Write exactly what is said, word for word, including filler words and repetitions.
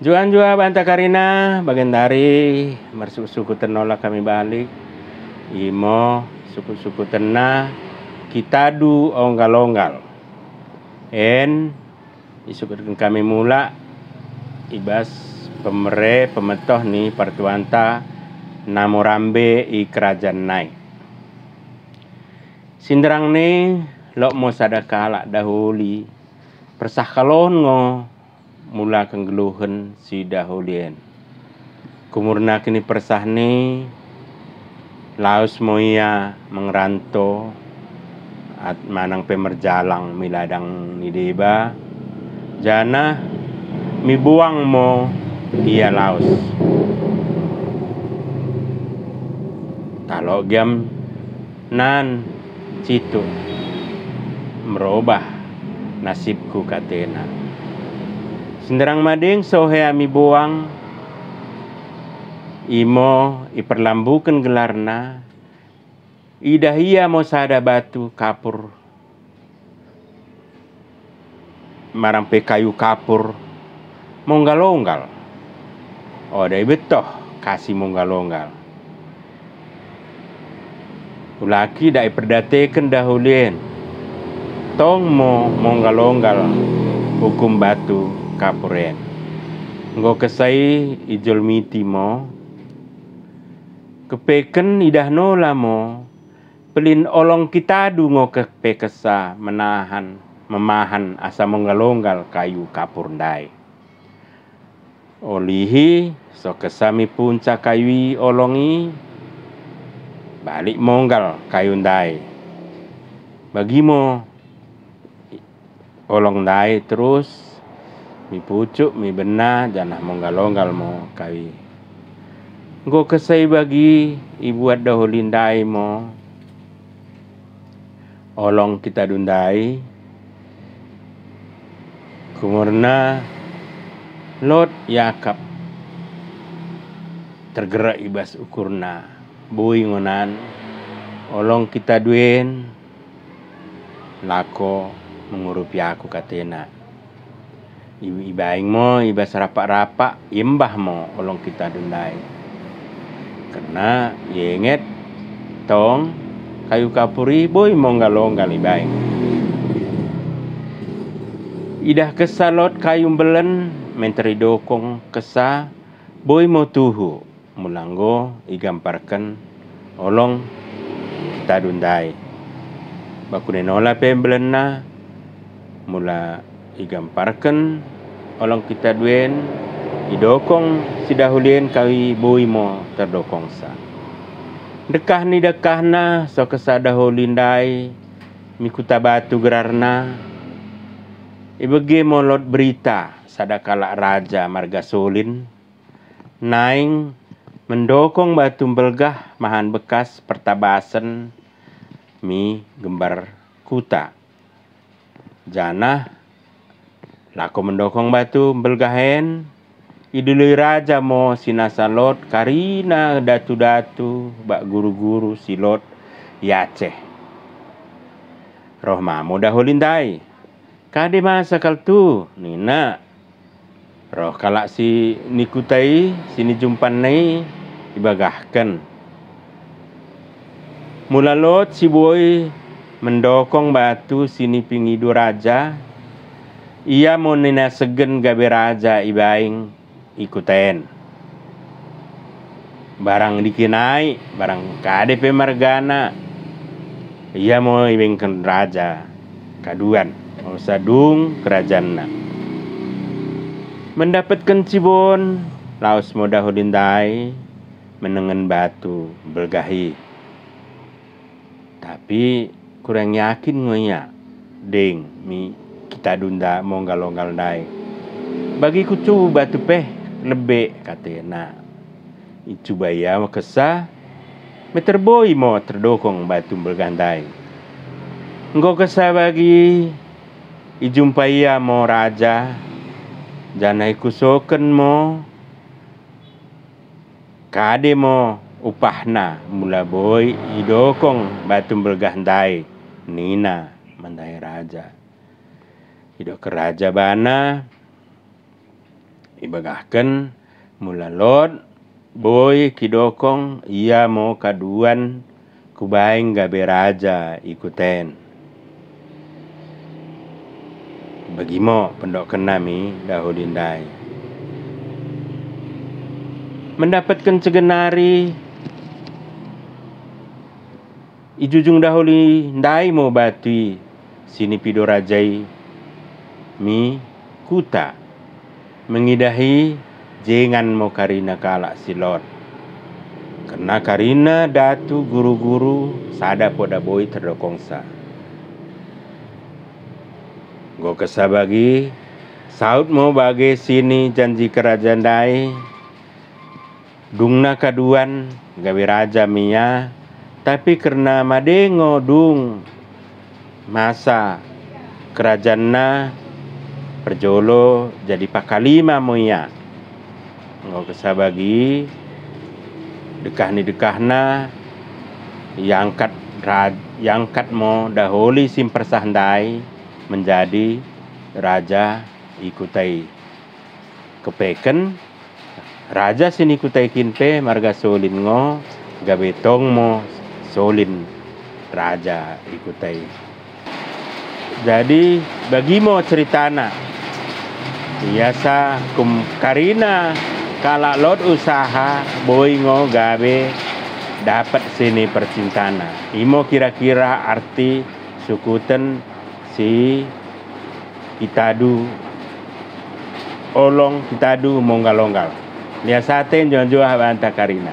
Njuah-njuah banta karina, bagendari mersukut-sukuten nola kami balik. Imo sukut-sukutenna Kitadu Onggal-onggal. En isukutken kami mula ibas pemere pemetoh ni partuanta namo rambe i kerajaen nai. Sinderrang ni, lot mo sada kalak daholi, persah kalon ngo mula kenggeluhen si daholi en. Kumurna kinipersah ni, laus mo ia mengeranto, at-, manang pe merjalang mi ladang ni deba, janah mi boang mo ia laus. Talok giam nan cituk merobah nasibku, katena. Sinderrang madeng soh ia mi boang, imo iperlambuken gelarna, idah ia mo sada batu kapur, marang pe kayu kapur monggal-onggal. Oda ibettoh kasi monggal-onggal. Ulaki dak iperdateken daholi en. Tong mo monggal-onggal ukum batu kapur en. Enggo kessa i ijolmiti mo. Kepeken idah nola mo, pellin Olong Kitadu ngo kepe kessa menahan, memahan asa monggal-onggal kayu kapur ndai. Olihi, so kessa mi punca kayu i olong i, balik monggal kayu ndai. Bagi mo olong ndai terus mi pucuk, mi benna, janah monggal-onggal mo kayu i. Enggo kessa i bagi ibuat daholi ndai mo Olong Kitadu ndai, kumurna lot iakap tergerek ibas ukurna, boi ngo nan Olong Kitadu en lako mengurupi aku, katena. I-, ibaing mo ibas rapak-rapak, iembah mo Olong Kitadu ndai. Kerna ienget tong kayu kapur i boi monggal-onggal ibaing. Idah kessa lot kayu mbelen, menter idokong kessa, boi mo tuhu. Mula enggo igamparken Olong Kitadu ndai. Bakune nola pe mbelenna, mula igamparken Olong Kitadu en, idokong si daholi en kayu i boi mo terdokongsa. Ndekkah ni ndekkahna so kessa daholi ndai mi Kuta Batu gerarna, ibege mo lot berita sada kalak raja marga Solin, naing mendokong batu mbelgah mahan bekas pertabasen mi gembar kuta. Janah lako mendokong batu mbelgah en, idului raja mo sinasa lot karina datu-datu bak guru-guru si lot i Aceh. Roh ma mo daholi ndai. Kade masa kal tu, nina. Roh kalak si ni kuta i, si nijumpanna i, ibagahken. Mula lot si boi mendokong batu si nipingidu raja, ia mo nina segen gabe raja ibaing i kuta en. Barang dike nai, barang kade pe margana, ia mo ibaingken raja kaduan, osa dung kerajaenna. Mendapetken cibon, laus mo daholi ndai menengen batu mbelgah i. Tapi kurang yakin ngo ia, deng mi Kitadu ndai monggal-onggal ndai. Bagi kucuba batu pe lebbe, katena. Icuba ia mo kessa, meter boi mo terdokong batu mbelgah ndai. Enggo kessa bagi, ijumpa ia mo raja, janah ikusoken mo kade mo upahna mula boi idokong batu mbelgah ndai, nina man ndai raja. Idokken raja bana, Bagahken mula lot boi kidokong, ia mo kaduan kubaing gabe raja i kuta en. Bagi mo pendokkenna mi daholi ndai. Mendapetken cegen nari ijujung daholi ndai mo batu i sinipido raja i mi kuta. Mengidah i jengan mo karina kalak si lot. Kerna karina datu guru-guru sada poda boi terdokongsa. Enggo kessa bagi, saut mo bage sini janji keraja ndai, dungna kaduan gabe raja mo ia, tapi kerna madeng ngo dung masa kerajanna, perjolo jadi pakalima mo ia. Enggo kessa bagi, dekkah ni dekkahna, iangkat ra-, iangkat mo daholi si mpersah ndai menjadi raja i kuta i. Keppeken, raja sini kuta i kin pe marga Solin ngo, gabe tong mo Solin raja i kuta i. Jadi, bagi mo ceritana. Biasa kum karina kalak lot usaha, boi ngo gabe dapet sini percintana. Imo kira-kira arti sukuten si Kitadu Olong, Kitadu Monggal-onggal. Lias ate njoah-njoah banta karina.